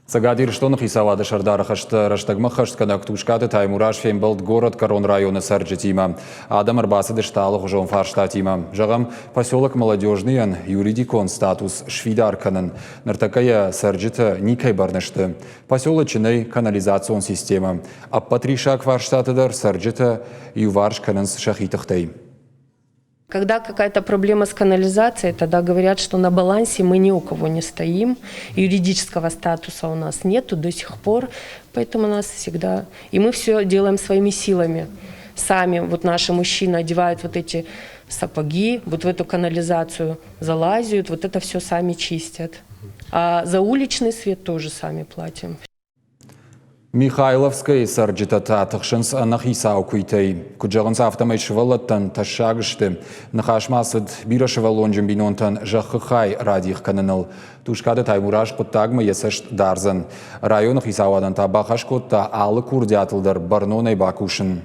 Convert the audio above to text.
Цӕгат Ирыстоны хицауады сӕрдары хӕстӕ рӕстӕгмӕ хӕстгӕнӕг Тускъаты Таймураз фембӕлд горӕтгӕрон районы цӕрджытимӕ. Адӕм ӕрбацыдысты алыгъуызон фарстатимӕ. Зӕгъӕм, поселок Молодежныйӕн юридикон статус сфидар кӕнын. Ныртӕккӕ йӕ цӕрджытӕ никӕй бӕрны сты. Поселочы нӕй канализацион системӕ. Ӕппӕт риссаг фарстаты дӕр цӕрджытӕ иуварс кӕнынц сӕхи тыхтӕй. Когда какая-то проблема с канализацией, тогда говорят, что на балансе мы ни у кого не стоим, юридического статуса у нас нету до сих пор, поэтому у нас всегда... И мы все делаем своими силами. Сами вот наши мужчины одевают вот эти сапоги, вот в эту канализацию залазят, вот это все сами чистят. А за уличный свет тоже сами платим. Михайловскӕйы цӕрджытӕ та тыхсынц ӕнӕхицау куыйтӕй. Куыд зӕгъынц, афтӕмӕй сывӕллӕттӕн тӕссаг сты. Ныхас ма цыд бирӕсывӕллонджын бинонтӕн зӕххы хай радих кӕныныл. Тускъаты Таймураз хъуыддагмӕ йӕ цӕст дардзӕн. Районы хицауадӕн та бахӕс кодта алы курдиатыл дӕр бӕрнонӕй бакусын.